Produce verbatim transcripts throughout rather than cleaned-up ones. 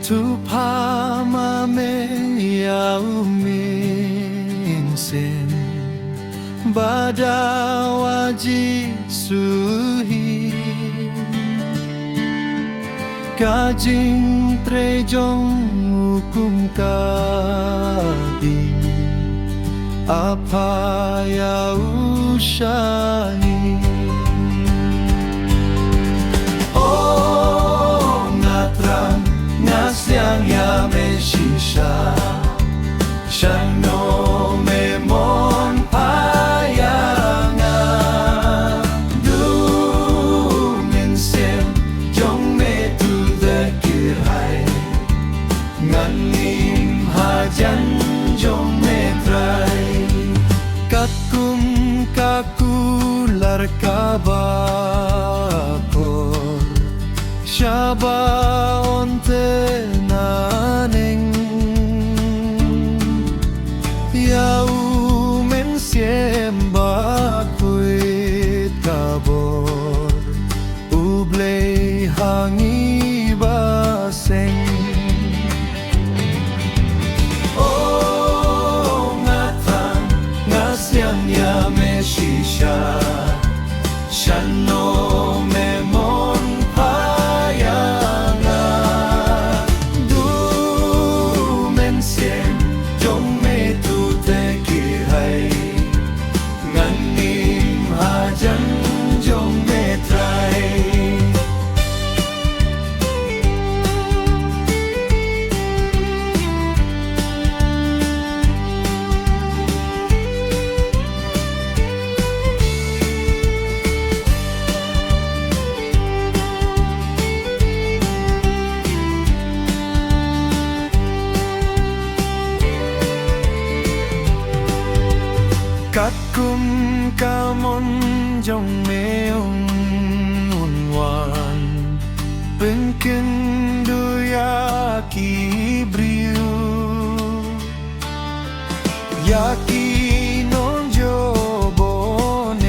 Thupha ma me ïa u Mynsiem ba dawa Jisu hi. Ka jingtrei jong u kum ka ding, ap ïa u sha ngi. O nga thrang, nga sliang ïa me shisha. Shano me mon phai ïa nga? Du Mynsiem jong me tu de kyrhai. Ngan im hajan jong me Trai. Katkum ka kular kaba kor, shaba on te naneng. Ïa u Mynsiem Bakhuid ka bor, U Blei ha ngi ba seng. O nga thrang, nga sliang ïa me shisha. Shano me mon phai ïa nga? Du Mynsiem jong me tu de kyrhai. Ngan im hajan jong me Trai. Katkum ka mon jong me un wan pynkynduh ïa ki briew, ïa ki nongjop bun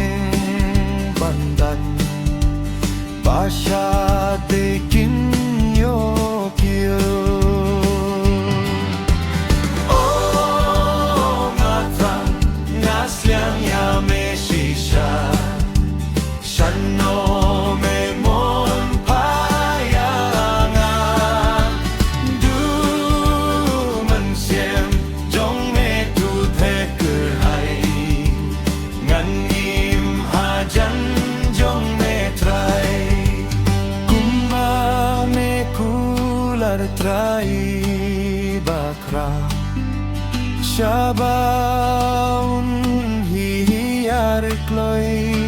ban dan ba shate kin ïoh kiew. O nga thrang, nga sliang ïa me shisha. Shano me mon phai ïa nga? Du Mynsiem jong me tu de kyrhai. Ngan im hajan jong me Trai. Kumba me kular Trai bakhraw, shaba un hiar kloi.